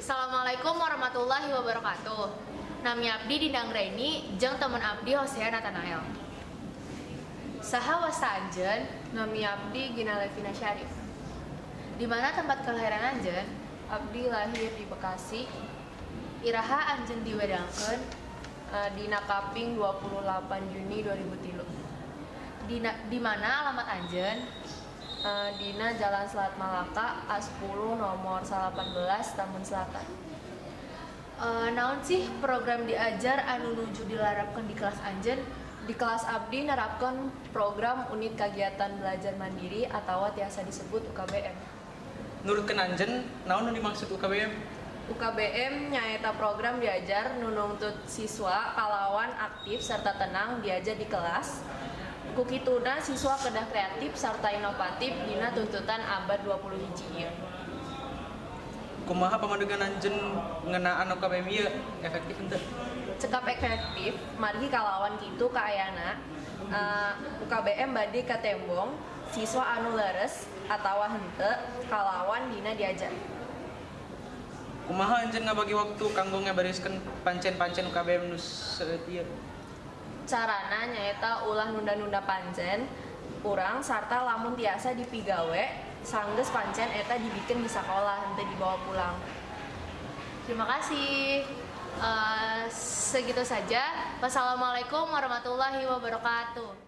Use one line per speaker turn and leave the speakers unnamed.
Assalamualaikum warahmatullahi wabarakatuh. Nami abdi Dinda Anggraini jeung temen abdi Hosea Nathanael. Saha wasta anjeun?
Nami abdi Gina Levina Syarif.
Di mana tempat kelahiran anjeun?
Abdi lahir di Bekasi.
Iraha anjeun diwedangkeun?
Dina kaping 28 Juni 2003.
Di mana alamat anjeun?
Dina Jalan Selat Malaka A10 nomor 18, Tambun Selatan.
Naon sih program diajar anu nuju dilarapkeun di kelas anjeun?
Di kelas abdi nerapkeun program unit kegiatan belajar mandiri atau tiasa disebut UKBM.
Nurutkeun anjeun, naon nu dimaksud UKBM?
UKBM nyaeta program diajar nu nuntut siswa kalawan aktif serta tenang diajar di kelas. Ku kituna siswa kedah kreatif serta inovatif dina tuntutan abad 20 hiji ieu.
Kumaha pamandegan anjeun ngeunaan UKBM ieu, efektif henteu?
Cekap efektif, margi kalawan kitu kaayana UKBM bade katembong siswa anu leres atawa henteu kalawan dina diajar.
Kumaha anjeun ngabagi waktu kanggo ngabereskeun pancen-pancen UKBM nu seueut ieu?
Carana nyaeta ulah nunda-nunda pancen urang sarta lamun tiasa dipigawe sanggeus pancen eta dibikeun di sakolah, henteu dibawa pulang.
Terima kasih. Segitu saja. Wassalamualaikum warahmatullahi wabarakatuh.